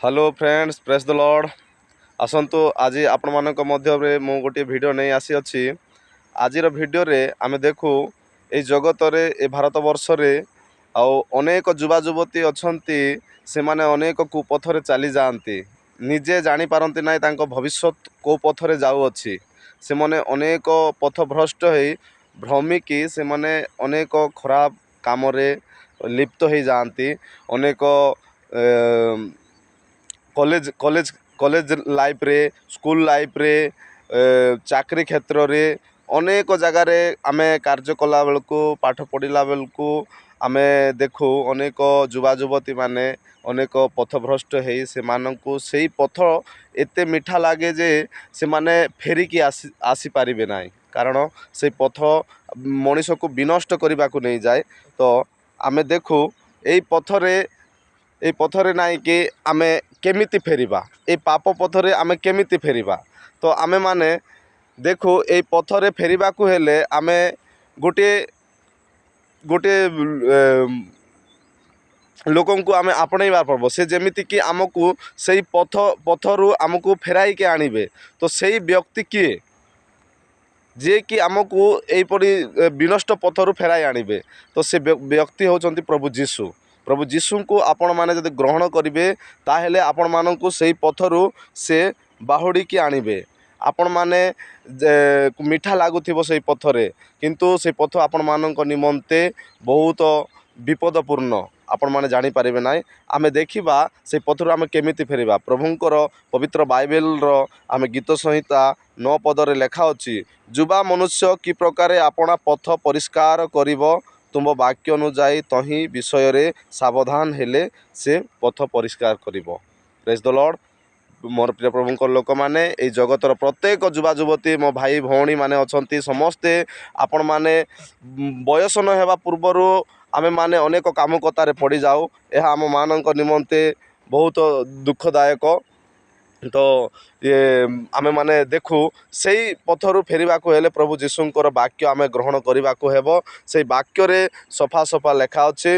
Hello friends, praise the Lord। ଆସନ୍ତୁ, ଆଜି ଆପଣମାନଙ୍କ ମଧ୍ୟରେ ମୁଁ ଗୋଟିଏ ଭିଡ଼ିଓ ନେଇ ଆସିଅଛି। ଆଜିର ଭିଡ଼ିଓରେ ଆମେ ଦେଖୁ, ଏଇ ଜଗତରେ, ଏ ଭାରତ ବର୍ଷରେ ଆଉ ଅନେକ ଯୁବା ଯୁବତୀ ଅଛନ୍ତି। ସେମାନେ ଅନେକ କୁପଥରେ ଚାଲିଯାଆନ୍ତି, ନିଜେ ଜାଣିପାରନ୍ତି ନାହିଁ ତାଙ୍କ ଭବିଷ୍ୟତ କେଉଁ ପଥରେ ଯାଉଅଛି। ସେମାନେ ଅନେକ ପଥଭ୍ରଷ୍ଟ ହେଇ, ଭ୍ରମିକି ସେମାନେ ଅନେକ ଖରାପ କାମରେ ଲିପ୍ତ ହେଇଯାଆନ୍ତି। ଅନେକ କଲେଜ ଲାଇଫ୍ରେ, ସ୍କୁଲ ଲାଇଫ୍ରେ, ଚାକିରି କ୍ଷେତ୍ରରେ, ଅନେକ ଜାଗାରେ ଆମେ କାର୍ଯ୍ୟ କଲାବେଳକୁ, ପାଠ ପଢ଼ିଲା ବେଳକୁ ଆମେ ଦେଖୁ, ଅନେକ ଯୁବା ଯୁବତୀମାନେ ଅନେକ ପଥଭ୍ରଷ୍ଟ ହେଇ, ସେମାନଙ୍କୁ ସେଇ ପଥ ଏତେ ମିଠା ଲାଗେ ଯେ ସେମାନେ ଫେରିକି ଆସିପାରିବେ ନାହିଁ, କାରଣ ସେଇ ପଥ ମଣିଷକୁ ବିନଷ୍ଟ କରିବାକୁ ନେଇଯାଏ। ତ ଆମେ ଦେଖୁ, ଏଇ ପଥରେ ନାଇଁକି ଆମେ କେମିତି ଫେରିବା? ଏଇ ପାପ ପଥରେ ଆମେ କେମିତି ଫେରିବା? ତ ଆମେମାନେ ଦେଖୁ, ଏଇ ପଥରେ ଫେରିବାକୁ ହେଲେ ଆମେ ଗୋଟିଏ ଗୋଟିଏ ଲୋକଙ୍କୁ ଆମେ ଆପଣେଇବା ପଡ଼ିବ, ସେ ଯେମିତିକି ଆମକୁ ସେଇ ପଥରୁ ଆମକୁ ଫେରାଇକି ଆଣିବେ। ତ ସେଇ ବ୍ୟକ୍ତି କିଏ, ଯିଏକି ଆମକୁ ଏହିପରି ବିନଷ୍ଟ ପଥରୁ ଫେରାଇ ଆଣିବେ? ତ ସେ ବ୍ୟକ୍ତି ହେଉଛନ୍ତି ପ୍ରଭୁ ଯୀଶୁ। ପ୍ରଭୁ ଯୀଶୁଙ୍କୁ ଆପଣମାନେ ଯଦି ଗ୍ରହଣ କରିବେ, ତାହେଲେ ଆପଣମାନଙ୍କୁ ସେଇ ପଥରୁ ସେ ବାହୁଡ଼ିକି ଆଣିବେ। ଆପଣମାନେ ମିଠା ଲାଗୁଥିବ ସେଇ ପଥରେ, କିନ୍ତୁ ସେଇ ପଥ ଆପଣମାନଙ୍କ ନିମନ୍ତେ ବହୁତ ବିପଦପୂର୍ଣ୍ଣ, ଆପଣମାନେ ଜାଣିପାରିବେ ନାହିଁ। ଆମେ ଦେଖିବା, ସେଇ ପଥରୁ ଆମେ କେମିତି ଫେରିବା। ପ୍ରଭୁଙ୍କର ପବିତ୍ର ବାଇବେଲର ଆମେ ଗୀତ ସଂହିତା 9 ପଦରେ ଲେଖା ଅଛି, "ଯୁବା ମନୁଷ୍ୟ କି ପ୍ରକାରେ ଆପଣା ପଥ ପରିଷ୍କାର କରିବ? ତୁମ ବାକ୍ୟ ଅନୁଯାୟୀ ତହିଁ ବିଷୟରେ ସାବଧାନ ହେଲେ ସେ ପଥ ପରିଷ୍କାର କରିବ।" Praise the Lord। ମୋର ପ୍ରିୟ ପ୍ରଭୁଙ୍କ ଲୋକମାନେ, ଏଇ ଜଗତର ପ୍ରତ୍ୟେକ ଯୁବା ଯୁବତୀ, ମୋ ଭାଇ ଭଉଣୀମାନେ ଅଛନ୍ତି ସମସ୍ତେ, ଆପଣମାନେ ବୟସ ନ ହେବା ପୂର୍ବରୁ ଆମେମାନେ ଅନେକ କାମୁକତାରେ ପଡ଼ିଯାଉ। ଏହା ଆମମାନଙ୍କ ନିମନ୍ତେ ବହୁତ ଦୁଃଖଦାୟକ। ତ ଇଏ ଆମେମାନେ ଦେଖୁ, ସେଇ ପଥରୁ ଫେରିବାକୁ ହେଲେ ପ୍ରଭୁ ଯୀଶୁଙ୍କର ବାକ୍ୟ ଆମେ ଗ୍ରହଣ କରିବାକୁ ହେବ। ସେଇ ବାକ୍ୟରେ ସଫା ସଫା ଲେଖା ଅଛି,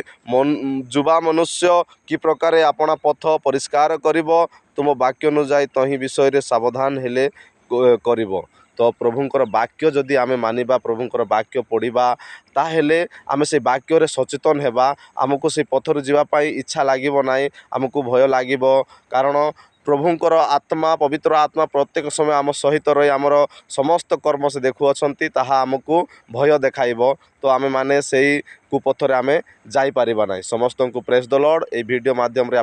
"ଯୁବା ମନୁଷ୍ୟ କି ପ୍ରକାରେ ଆପଣା ପଥ ପରିଷ୍କାର କରିବ? ତୁମ ବାକ୍ୟ ଅନୁଯାୟୀ ତହିଁ ବିଷୟରେ ସାବଧାନ ହେଲେ କରିବ।" ତ ପ୍ରଭୁଙ୍କର ବାକ୍ୟ ଯଦି ଆମେ ମାନିବା, ପ୍ରଭୁଙ୍କର ବାକ୍ୟ ପଢ଼ିବା, ତାହେଲେ ଆମେ ସେଇ ବାକ୍ୟରେ ସଚେତନ ହେବା। ଆମକୁ ସେଇ ପଥରୁ ଯିବା ପାଇଁ ଇଚ୍ଛା ଲାଗିବ ନାହିଁ, ଆମକୁ ଭୟ ଲାଗିବ, କାରଣ ପ୍ରଭୁଙ୍କର ଆତ୍ମା, ପବିତ୍ର ଆତ୍ମା ପ୍ରତ୍ୟେକ ସମୟ ଆମ ସହିତ ରହି ଆମର ସମସ୍ତ କର୍ମ ସେ ଦେଖୁଅଛନ୍ତି। ତାହା ଆମକୁ ଭୟ ଦେଖାଇବ। ତ ଆମେମାନେ ସେଇ କୁପଥରେ ଆମେ ଯାଇପାରିବା ନାହିଁ। ସମସ୍ତଙ୍କୁ ପ୍ରେଜ୍ ଦ ଲର୍ଡ଼। ଏଇ ଭିଡ଼ିଓ ମାଧ୍ୟମରେ